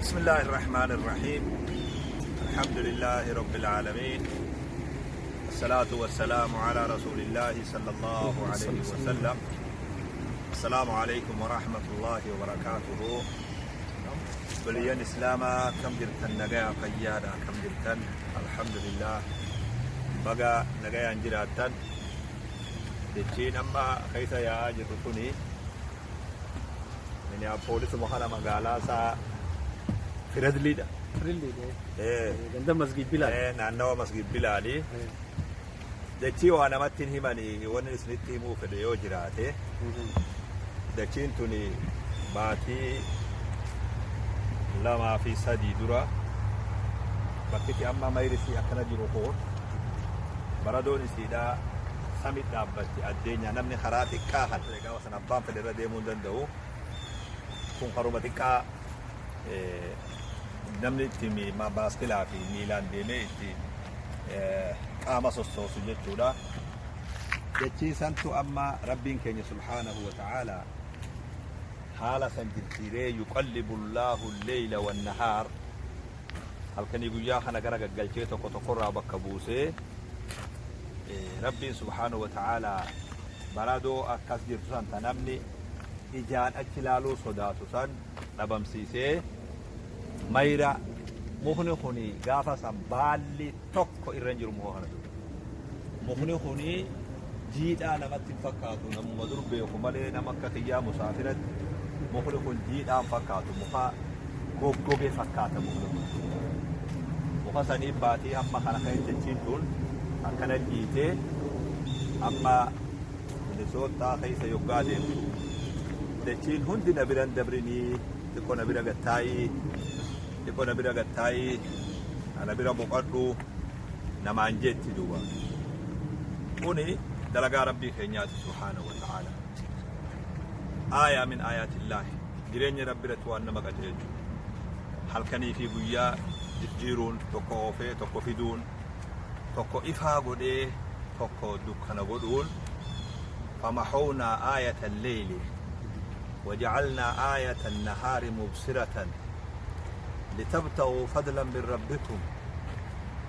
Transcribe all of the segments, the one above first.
بسم الله الرحمن الرحيم الحمد لله رب العالمين الصلاة والسلام على رسول الله صلى الله عليه وسلم السلام عليكم ورحمة الله وبركاته Obboleeyyan Islaamaa akkam jirtan nagaya fayyaadha akkam jirtan alhamdulillah baga nagayaan jiraattan jechiin amma keessa yaa'aa jirru kuni Minneapolisuma kana magaalaa isaa Firadliidha. Firilliidha. Eh, Ganda Masgiid Bilaal. Naannawa Masgiid Bilaali. Dachii waa namatti hin himanii wanni isinitti himuu fedhe yoo jiraate dachiin tuni baatii 2 fi 3 dura bakkiti amma mayrisii akkana jiru kun baradoon isiidhaa sami dhaabbatti addeenya namni karaa xiqqaa kan ture gaafa sana abbaan fedhe irra deemuu hin danda'u kun karuma xiqqaa namni itti baaskilaa fi miilaan deemee itti qaama sossoosu jechuudha. Dachii santu amma Rabbiin keenya subhaanahu wa ta'aalaa haala san jijjiiree yuqallibu Allaahu lleyla wannahaar halkanii guyyaa kana gara gaggalchee tokko tokkorraa bakka buusee Rabbiin subhaanahu wa ta'aalaa baradoo akkas jirtu san ta namni ijaan achi laaluu sodaatu san dhabamsiisee mayra mukni kuni gaafa san baalli tokko irra hin jiru muka kana dura. Mukni kuni jiidhaa namatti hin fakkaatu namuma dur beeku malee nama akka kiyyaa musaafiratti mukni kun jiidhaa hin fakkaatu muka goggoge fakkaata mukni kun. Muka sanii baatii hamma kana kan jechiin tun akkana jiitee amma Minisootaa keessa yoggaa deemtu dachiin hundi na biran dabrinii xiqqoo na bira gattaa'ii xiqqoo na bira gattaa'ii ana bira boqadhu namaan jetti duuba. Kuni dalagaa Rabbii keenyaati subhaanahu wa ta'aala. Aayaa min aayaatillaahi jireenya Rabbi irratti waan nama qajeelchu. Halkanii fi guyyaa jijjiiruun tokko oofee tokko fiduun tokko ifaa godhee tokko dukkana godhuun famahownaa aayata lleyli wajacalnaa aayata annahaari mubsiratan litabtaguu fadlan min rabbikum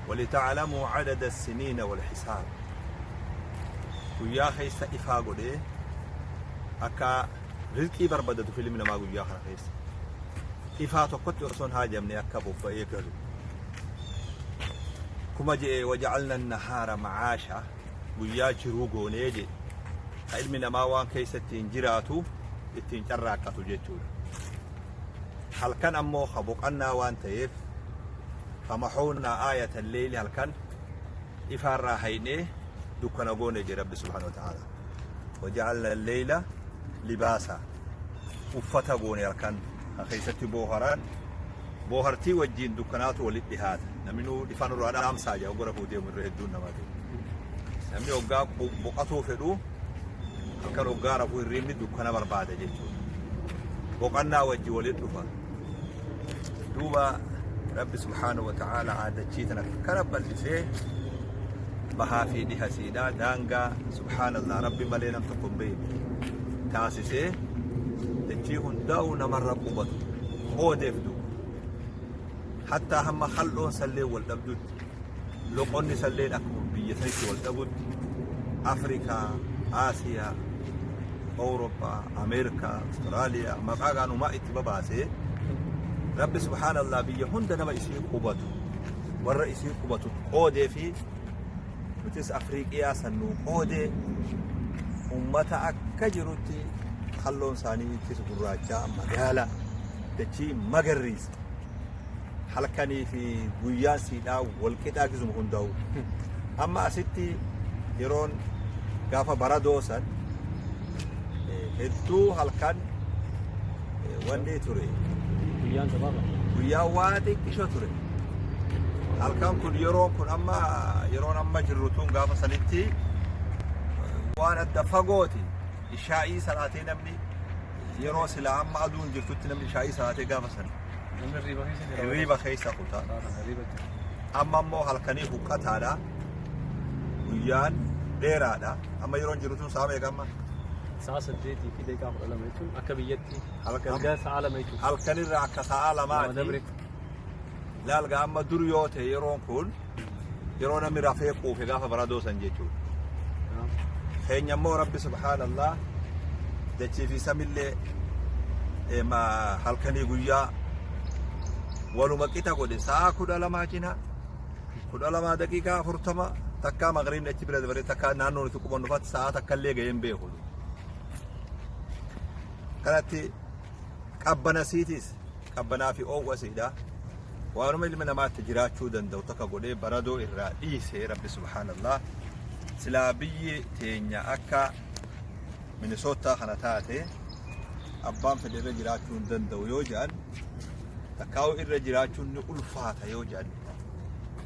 walitaclamuu cadada assiniina walxisaab guyyaa keessa ifaa godhee akka rizqii barbadatu filmi namaa guyyaa kana keessa ifaa tokkotti osoo hin haajamne akka bobba'ee galu Kuma je'e waja'alna nahaara ma'aasha guyyaa jiruu goonee je'e ka ilmi namaa waan keessa ittiin jiraatu ittiin carraaqqatu jechuudha. Halkan ammoo ka boqannaa waan ta'eef famahownaa aayata leeyli halkan ifaarraa haynee dukkana goone jedhe Rabbi subhaanahu wa ta'aala. Waja'alna leeyla libaasa uffata goone halkan ka keessatti booharan Boohartii wajjiin dukkanaatu walitti dhihaata. Namni ifaa nurraa dhaamsaa jaa hogga rafuu deemu irra hedduun namaati. Namni hoggaa boqatuu fedhu halkan hoggaa rafuu hirriibni dukkana barbaada jechuudha. Boqannaa wajji walitti dhufa. Duuba Rabbi subhaanahu wa ta'aala aadachii tana kana bal'isee bahaa fi dhiha siidhaa daangaa subhaanallah Rabbi malee nam tokko hin beekne taasisee dachii hundaa'uu namarra qubatu. Qoodeef duuba. Hattaa hamma kal'oon salleen wal dhabdutti, loqonni salleen akkuma biyya sanitti wal dhabutti, Afrikaa, Aasiyaa, Awurooppaa, Ameerikaa, Awustiraaliyaa maqaa gaanumaa itti babaasee Rabbi subhaanallah biyya hunda nama isii qubatu warra isii qubatu qoodee fi nutis Afriiqiyaa san nuu qoodee ummata akka jirutti kalloon isaanii ittis gurraachaa magaala dachii magarriisa halkanii fi guyyaan siidhaa wal qixaa gisuma hundaa'u. Amma asitti yeroon gaafa baradoo san hedduu halkan wanni ture. Guyyaan gabaabaa. Guyyaan waa xiqqisho ture. Halkan kun yeroon kun amma yeroon amma jirru tun gaafa sanitti waan adda fagooti. Ishaa'ii salaatee namni yeroo silaa amma aduun jirtutti namni ishaa'ii salaatee gaafa san Namni hirriiba keessa jira. Hirriiba keessa kuta. Hirriiba jira. Amma immoo halkanii huqqataadha. Guyyaan dheeraadha. Amma yeroon jiru tun sa'a meeqa amma? Sa'a 8:12 jechuun akka biyyatti galgala sa'a 2 jechuudha. Halkanirra akka sa'a Lama 2ti. Dabre. Laalgaa amma dur yoo ta'e yeroon kun yeroo namni rafee quufe gaafa baradoo san jechuudha. Keenya immoo Rabbi subhaanallah dachii fi samillee halkanii guyyaa waluma qixa godhe sa'a 12 cina 12:40 takkaa magriibni achi bira dabaree takkaa naannoo nuti qubannu faatti sa'a takka illee ga'ee hin beeku. Kanatti qabbana siitis qabbanaa fi oowwa siidha. Waanuma ilmi namaatti jiraachuu danda'u takka godhee baradoo irraa dhiise Rabbi subhaanallah. Silaa biyyi teenya akka Minisootaa kana taate abbaan fedhe irra jiraachuu hin danda'u yoo jedhan takkaa'u irra jiraachuun ni ulfaata yoo jedhan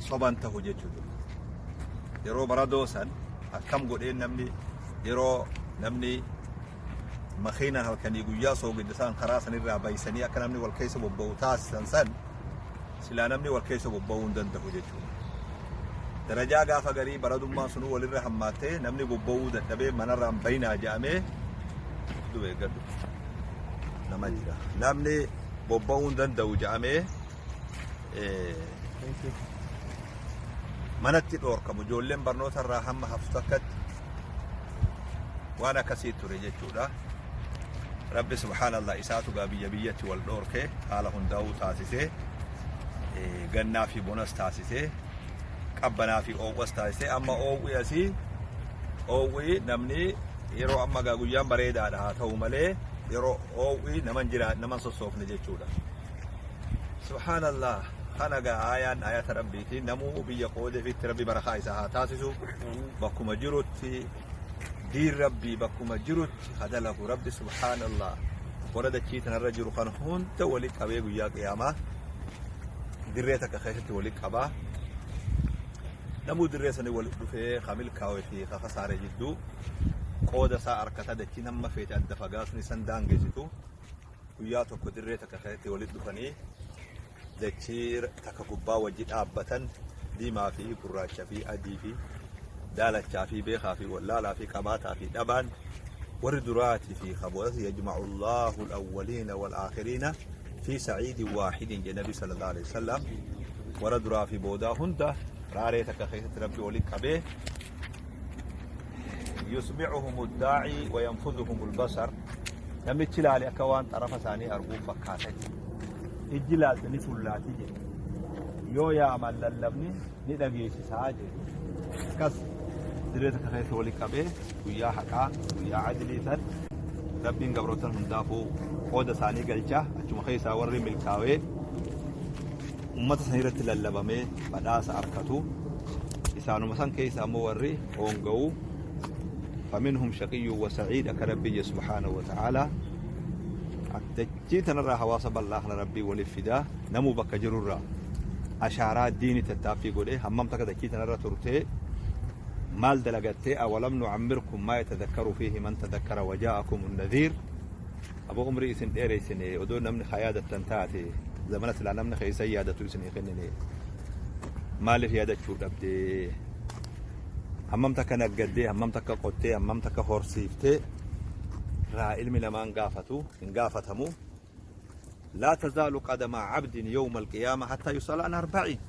soban tahu jechuudha. Yeroo baradoo san akkam godhee namni yeroo namni makiinaan halkanii guyyaa soogidda isaan karaa sanirraa baysanii akka namni wal keessa bobba'u taasisan san silaa namni wal keessa bobba'uu hin danda'u jechuudha. Darajaa gaafa garii baradummaan sunuu walirra hammaattee namni bobba'uu dadhabee manarraan bayinaa jedhamee duba eeggadhu nama jira. Namni bobba'uu hin danda'u jedhamee manatti dhoorkamu ijoolleen barnoota irraa hamma haftu takkatti waan akkasii ture jechuudha. Rabbi subhaanallah isaatu gaa biyya biyyatti wal dhoorke haala hundaa'uu taasisee gannaa fi bonas taasisee qabbanaa fi oowwas taasisee amma oowwi asii oowwi namni yeroo amma gaa guyyaan bareedaadha haa ta'u malee yeroo oowwi naman jira naman sossoofne jechuudha. Subhaanallah kana gaa aayaan aayata rabbiiti namuu biyya qoodeefitti rabbi barakaa isaa haa taasisu bakkuma jirutti diin rabbii bakkuma jirutti ha dalagu rabbi subhaanallah warra dachii tanarra jiru kan hunda wali qabee guyyaa qiyaamaa dirree takka keessatti wali qabaa namuu dirree sanii wali dhufee ka milkaa'e fi ka kasaare jidduu qooda isaa arkata dachiin hamma feete adda fagaatuun isan daangessitu guyyaa tokko dirree takka keessatti walitti dhufanii dachii takka gubbaa wajji dhaabbatan diimaa fi gurraacha fi adii fi daalachaa fi beekaa fi wallaalaa fi qabaataa fi dhabaan warri duraatii fi kaboodhas yajma'u Allahu al-awwaliina wal-aakhiriina fi sa'iidin waahidin jedhe Nabi sallallahu alaihi wasallam warra duraa fi boodaa hunda raaree takka keessatti Rabbi walitti qabee yusmi'uhum ad-daa'i wa yanfudhuhum al-basar namichi ilaale akka waan xarafa isaanii arguuf fakkaata jedhe. Ijji ilaalte ni fullaati jedhe. Yoo yaaman lallabni ni dhageessisaa jedhe. Akkas dirree takka keessa wali qabee guyyaa haqaa guyyaa adilii san Rabbiin gabrootan hundaafuu qooda isaanii galcha achuma keessaa warri milkaawee ummata san irratti lallabamee badhaasa arkatu isaanuma san keessa ammoo warri hoonga'u faminhum shaqiyyun wa sa'iid akka Rabbii jedhe subhaanahu wa ta'aalaa dachii tanarraa hawaasa bal'aa kana Rabbii waliif fidaa namuu bakka jirurraa ashaaraa diini tattaaffii godhee hammam takka dachii tanarra turtee maal dalagattee awalam nucammirkum maa yatadakkaru fiihi man tadakkara wajaa'akum nadhiir aboo umrii isin dheereysine odoo namni haa yaadattan taate zamana silaa namni keessa yaadatu isinii kennine maaliif yaadachuu dhabdee hammam takka naggaddee hammam takka qottee hammam takka horsiiftee raa ilmi namaan gaafatu hin gaafatamu laa tazaalu qadama abdin yawma alqiyaama hattaa yus'ala an arba'in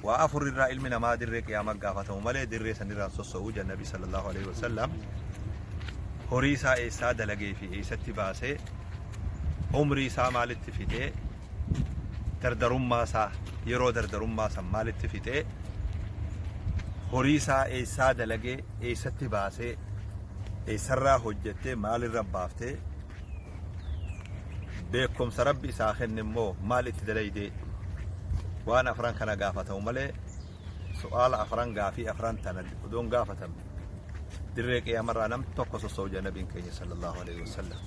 waa afur irraa ilmi namaa dirree qiyaama gaafatamu malee dirree sanirraa sosso'uu jedha nabi sallallahu alaihi wasallam horii isaa eessaa dalagee fi eessatti baasee umrii isaa maalitti fixee dardarummaa isaa yeroo dardarummaa san maalitti fixee horii isaa eessaa dalagee eessatti baasee eessarraa hojjettee maalirra baaftee beekumsa rabbi isaa kenne immoo maal itti dalaydee waan afran kana gaafatamu malee su'aala afran gaafii afran tana odoon gaafatamne dirree qiyaamarraa nam tokko sosso'u jedha nabiin keenya sallallahu alaihi wasallam.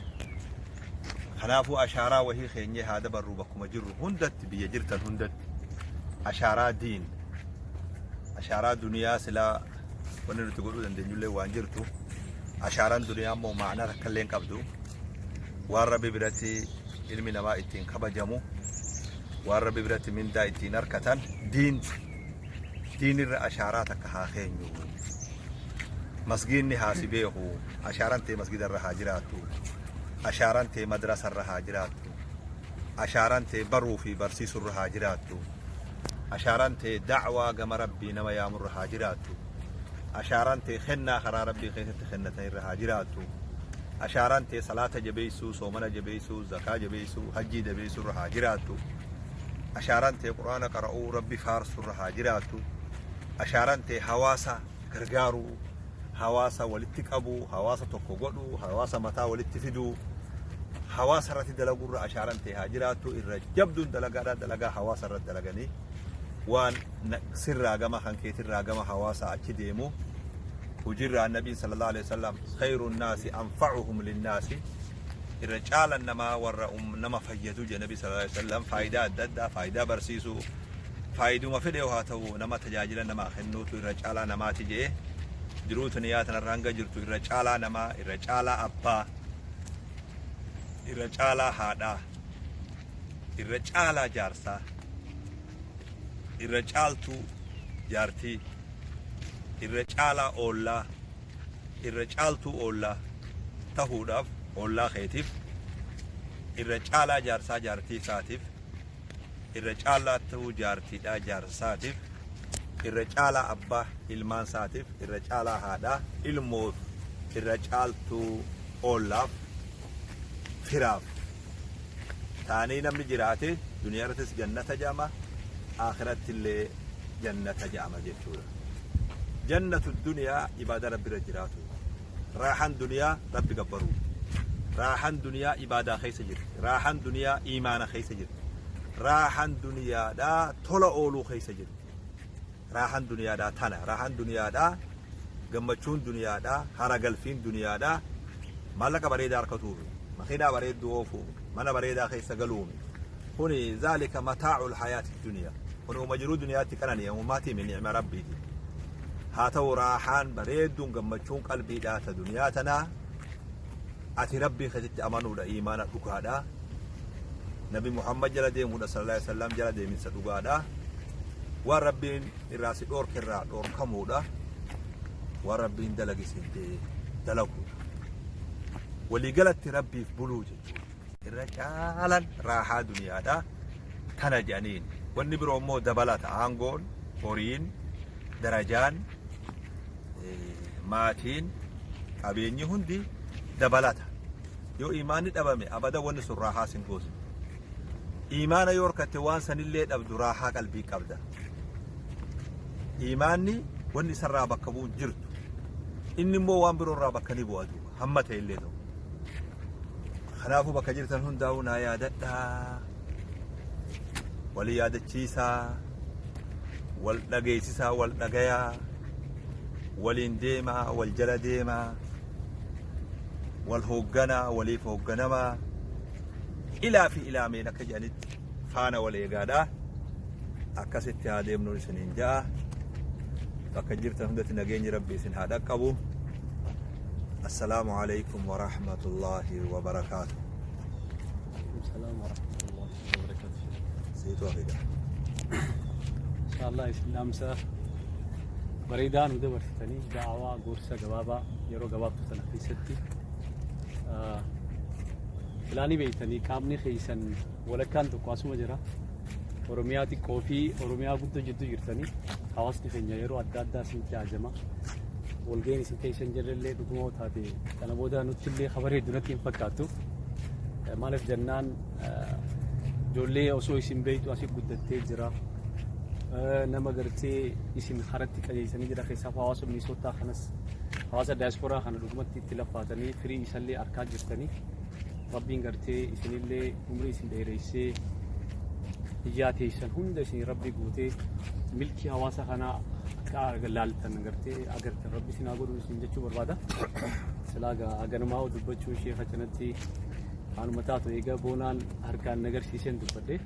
Kanaafuu ashaaraa wahii keenyee haa dabarru bakkuma jirru hundatti biyya jirtan hundatti ashaaraa diin ashaaraa duniyaa silaa wanni nuti godhuu dandeenyullee waan jirtu ashaaraan duniyaa immoo ma'anaa takka illee hin qabdu waan rabbi biratti ilmi namaa ittiin kabajamu waan rabbi biratti mindaa ittiin harkatan diin diinirra ashaaraa takka haa keenyu. Masgiinni haa si beeku, ashaaraan tee masgida irra haa jiraattu, ashaaraan tee madrasa irra haa jiraattu, ashaaraan tee baruu fi barsiisuu irra haa jiraattu, ashaaraan tee da'waa gama Rabbii nama yaamu irra haa jiraattu, ashaaraan tee kennaa karaa Rabbii keessatti kennatan irra haa jiraattu, ashaaraan tee salaata jabeessuu, soomana jabeessuu, zakaa jabeessuu, hajjii jabeessuu irra haa jiraattu, ashaaraan tee Qur'aana qara'uu, Rabbi faarsuu irra haa jiraattu, ashaaraan tee hawaasa gargaaruu, hawaasa walitti qabuu, hawaasa tokko godhuu, hawaasa mataa walitti fiduu, hawaasa irratti dalaguu irra ashaaraan tee haa jiraattu. Irra jabduun dalagaadha, dalagaa hawaasa irratti dalaganii waan sirraa gama kan keetirraa gama hawaasa achi deemu hojiirraa. Nabiin sallallahu alaihi wasallam, "Khayru nnaasi anfa'uhum linnaasi", irra caalan namaa warra nama fayyadu jedhe Nabi sallallahu alaihi wasallam. Faayidaa adda addaa, faayidaa barsiisuu, faayiduma fedhe haa ta'u, nama tajaajila namaa kennuutu irra caalaa namaati jedhe. Jiruu duniyaa tanarra hanga jirtu irra caalaa namaa, irra caalaa abbaa, irra caalaa haadhaa, irra caalaa jaarsaa, irra caaltuu jaartii, irra caalaa oollaa, irra caaltuu oollaa tahuudhaaf oollaa keetiif, irra caalaa jaarsaa jaartii isaatiif, irra caalaa ta'uu jaartiidhaa jaarsaatiif, irra caalaa abbaa ilmaan isaatiif, irra caalaa haadhaa ilmoof, irra caaltuu oollaaf firaaf taanii namni jiraate duniyaa irrattis jannata jedhama, akhiratti illee jannata jedhama jechuudha. Jannatu duniyaa ibaadaa Rabbi irra jiraatu. Raaxan duniyaa Rabbi gabbaruu. Raaxan duniyaa ibaadaa keessa jirti. Raaxan duniyaa iimaana keessa jirti. Raaxan duniyaadhaa tola ooluu keessa jirti. Raaxan duniyaadhaa tana. Raaxan duniyaadhaa, gammachuun duniyaadhaa, hara galfiin duniyaadhaa maallaqa bareedaa harkatuufi, makiinaa bareedduu oofuumi, mana bareedaa keessa galuumi. Kuni zaalika mataa'ul hayaati duniyaa. Kun uuma jiruu duniyaatti qanani'e uumaatii mi ni'ima Rabbiiti. Haa ta'u, raaxaan bareedduun, gammachuun qalbiidhaa ta duniyaa tanaa ati Rabbii keessatti amanuudha, iimaana dhugaadha. Nabi Muhammad jala deemuudha, sallallahu alaihi wasallam jala deeminsa dhugaadha. Waan Rabbiin irraa si dhoorke irraa dhoorkamuudha. Waan Rabbiin dalagisiin ta'e dalaguudha. Waliigalatti Rabbiif buluu jechuudha. Irra caalan raahaa duniyaadha. Tana jedhaniin. Wanni biroo immoo dabalata: aangoon, horiin, darajaan, maatiin, qabeenyi hundi dabalata. Yoo imaanni dhabame abada wanni sun raahaa sin goosu. Imaana yoo horkatte waan sanillee dhabdu raahaa qalbii qabda. Imaanni wanni isarraa bakka bu'u hin jirtu. Inni immoo waan biroo irraa bakka ni bu'a duuba, hamma ta'e illee ta'u. Kanaafuu bakka jirtan hundaa'uu naa yaadadhaa. Wal yaadachiisaa, wal dhageessisaa, wal dhagayaa, waliin deemaa, wal jala deemaa, wal hoogganaa, waliif hoogganamaa, ilaa fi ilaameen akka jedhanitti faana wal eegaadha. Akkasitti haa deemnuun isiniin ja'a. Bakka jirtan hundatti nageenyi Rabbi isin haa dhaqqabu. Assalaamu alaikum wa rahmatullahi wa barakaatu. Salaam wa rahmatullahi wa barakatuh. Siitu hafiga. Inshallah isin dhaamsa bareedaa nu dabarsitanii, da'awaa gorsa gabaabaa yeroo gabaabtuu tana keessatti filaanii beektanii qaamni keessan walakkaan tokko asuma jira. Oromiyaa xiqqoo fi Oromiyaa guddoo jidduu jirtanii hawaasni keenya yeroo adda addaa isinitti haajama. Walga'iin isin keessa hin jirrellee dhuguma taate kana booda nutti illee kabaree hedduu natti hin fakkaattu. Maaliif jennaan, ijoollee osoo isin beektu asii guddattee jira. Nama gartee isin karatti qajeelchanii jira, keessaaf hawaasa Minisootaa kanas, hawaasa daayisporaa kana dhugumatti itti laffaatanii firii isallee arkaa jirtanii. Rabbiin gartee isinillee umrii isin dheereessee ijaa teessan hunda isin Rabbi guutee milkii hawaasa kanaa akka laaltan gartee agartan Rabbi isin haa godhu isin jechuu barbaada. Silaa ganamaa dubbachuu ishee cinatti haaluma taatu egaa boonaan harkaan nagarsiiseen dubbadhe.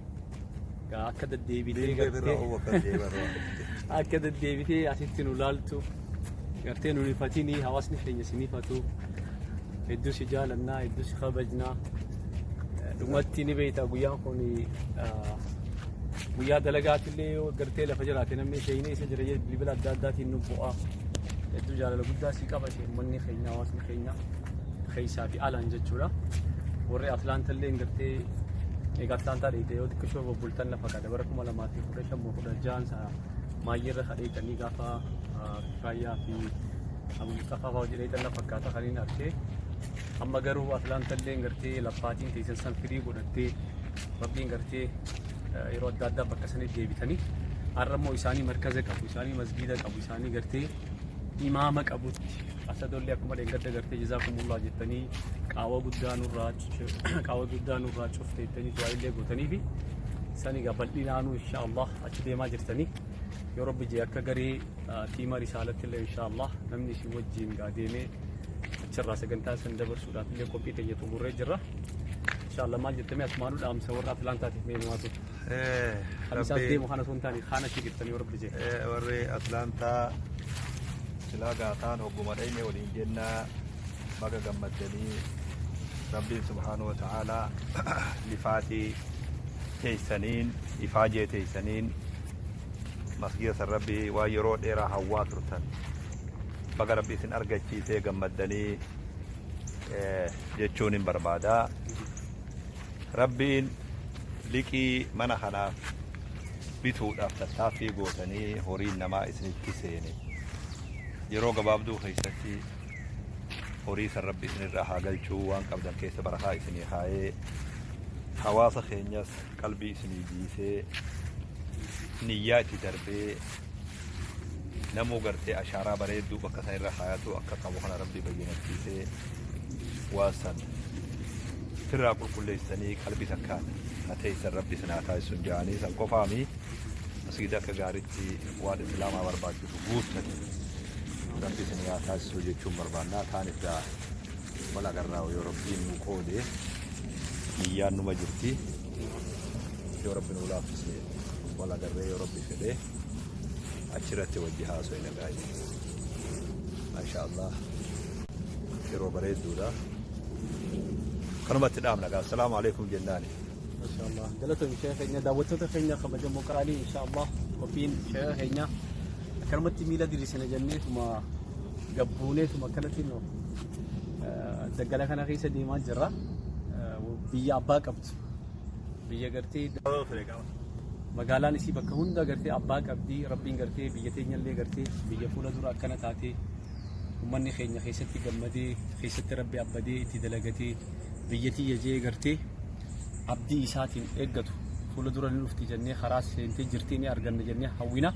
Akka deddeebitee gartee akka deddeebitee asitti nu laaltu gartee nu ifatinii hawaasni keenya sin ifatu. Hedduu si jaalannaa, hedduu si kabajnaa. Dhumatti ni beekta, guyyaan kun guyyaa dalagaatillee yoo gartee lafa jiraate namni ishee isa jira bilbila adda addaatiin nu bu'a. Hedduu jaalala guddaa sii qaba ishee uummanni keenya, hawaasni keenya keessaa fi alaan jechuudha. Warri Atlaanta illee gartee egaa Atlaantaa dheeyte yoo xiqqishoo bobbultan lafa qada bara 2015 moo 16 isaa maayyeerra kadheeytanii gaafa Raayyaa fi Abu Mustafaa fa'aa hojii dheeytan lafa fakkaata kan inni arkee. Amma garuu Atlaanta illee gartee laffaatiin teessan san firii godhattee Rabbiin gartee yeroo adda addaa bakka sanitti deebitanii, har'a immoo isaanii markaza qabu, isaanii masgiida qabu, isaanii gartee imaama qabutti asadollee akkuma dheengadda gartee jazaakumullah jettanii qaawwa guddaa nurraa cufte jettanii du'aa illee gootanii fi san egaa bal'inaanuu insha Allah achi deemaa jirtanii. Yoo Rabbi jee akka garee tiima risaalatti illee insha Allah namni isin wajjin gaa deemee achirraa sagantaa san dabarsuudhaaf illee qophii teenya xumurree jirra. Insha Allah maal jettamee asumaanuu dhaamsa warra Atlaantaatiif mee himaatu. Kamisaas deemu kana osoo hin taane kaan achi jirtanii yoo Rabbi jee. Warri Atlaantaa silaa gaataan hogguma dhayne waliin jennaa, baga gammaddanii. Rabbiin subhaanahu wa ta'aalaa lifaatii teeysaniin, ifaajee teeysaniin masgiida san Rabbi waan yeroo dheeraa hawwaa turtan baga Rabbi isin argachiisee gammaddanii jechuun hin barbaada. Rabbiin liqii mana kanaaf bituudhaaf tattaaffii gootanii horiin namaa isinitti seene yeroo gabaabduu keessatti horii san Rabbi isinirraa haa galchuu, waan qabdan keessa barakaa isinii kaayee, hawaasa keenyas qalbii isinii jiisee, niyyaa itti darbee, namuu gartee ashaaraa bareedduu bakka san irra kaayatu akka qabu kana Rabbi bayyanachiisee, waan san firraa qulqulleessanii qalbii takkaan hateessan Rabbi isin haa taasisuun ja'anii. San qofaami, masgiida akka gaaritti waan islaamaa barbaachisu guuttate Rabbi isin haa taasisuu jechuun barbaannaa. Taanis gaa wal agarraa yoo Rabbiin nu qoode. Niyyaan numa jirti, yoo Rabbi nu laaffise wal agarree, yoo Rabbi fedhe achirratti wajji haasofna gaa'ee. Maasha Allah, yeroo bareedduudha. Kanumatti dhaabna gaa, assalaamu alaikum jennaani. Masha Allah. Galatoon sheekha keenya, daawwattoota keenya kabajamoo qaalii, insha Allah qophiin sheekha keenya akkanumatti miila diriirsina jenneetuma gabbuuneetuma akkanatti nu daggala kana keessa deemaa jirra. Biyya abbaa qabdu. Biyya gartee magaalaan isii bakka hunda gartee abbaa qabdi. Rabbiin gartee biyya teenyallee gartee biyya fuula dura akkana taatee uummanni keenya keessatti gammadee, keessatti Rabbi abbadee itti dalagatee, biyya tiyya jee gartee abdii isaatiin eeggatu fuula dura ni dhufti jennee, karaa seentee jirtii ni arganna jennee hawwina.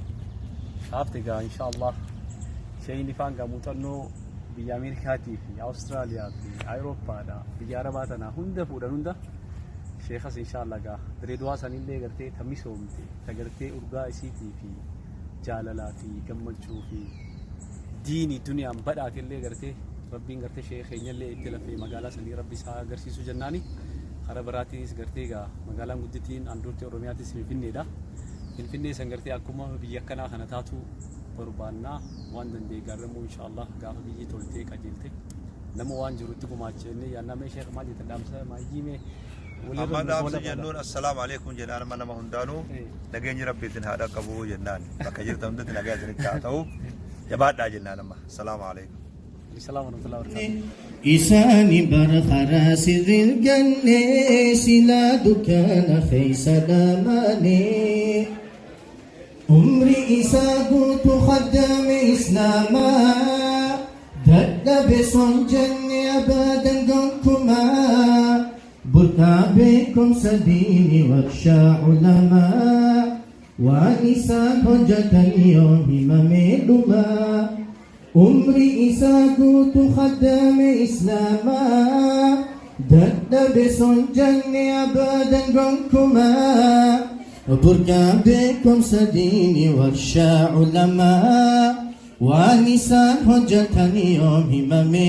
Haafte gaa insha Allah sheeyni faan gaa muuxannoo biyya Ameerikaatii fi Awustiraaliyaa fi Awurooppaadha, biyya Arabaa tanaa hunda fuudhan hunda sheekas insha Allah gaa Direeduwaa sanillee gartee ta misoomte, ta gartee urgaa isiitii fi jaalalaa fi gammachuu fi diini duniyaan badhaate illee gartee Rabbiin gartee sheeka keenyallee itti lafee magaalaa sanii Rabbi isaa agarsiisu jennaani. Karaa biraatiinis gartee egaa magaalaan guddittiin handhuurti Oromiyaatis Finfinneedha. Finfinnee san gartee akkuma biyya akkanaa kana taatu barbaannaa, waan danda'e gaarramuu inshaallah gaafa biyyi toltee qajeelte nama waan jiru itti gumaachenne yaannaa. Mee sheekh maal jetta, dhaamsa maayyii mee walirra Amma nu dhaamsi goona baala. Jennuun assalaamu alaikum jennaan, amma nama hundaanuu nageenyi Rabbi isin haa dhaqqabu jennaan, bakka jirtan hundatti nagaa isinitti haa ta'u, jabaadhaa jennaan. Amma assalaamu alaikum. Salaam warahmatullahi wabarakatuh. Isaani bar karaa sirriin ganne, silaa dukkaana keessa dhaamaane. Umri isaa guutu khaddaame islaamaa, dadhabe son jenne abadan gonkumaa. Burqaa beekumsa diini warshaa ulamaa, waan isaan hojjetan yoo himamee dhumaa. Umri isaa guutu khaddaame islaamaa, dadhabe son jenne abadan gonkumaa. Burqaa beekumsa diini warshaa ulamaa, waan isaan hojjetan yoo himamee.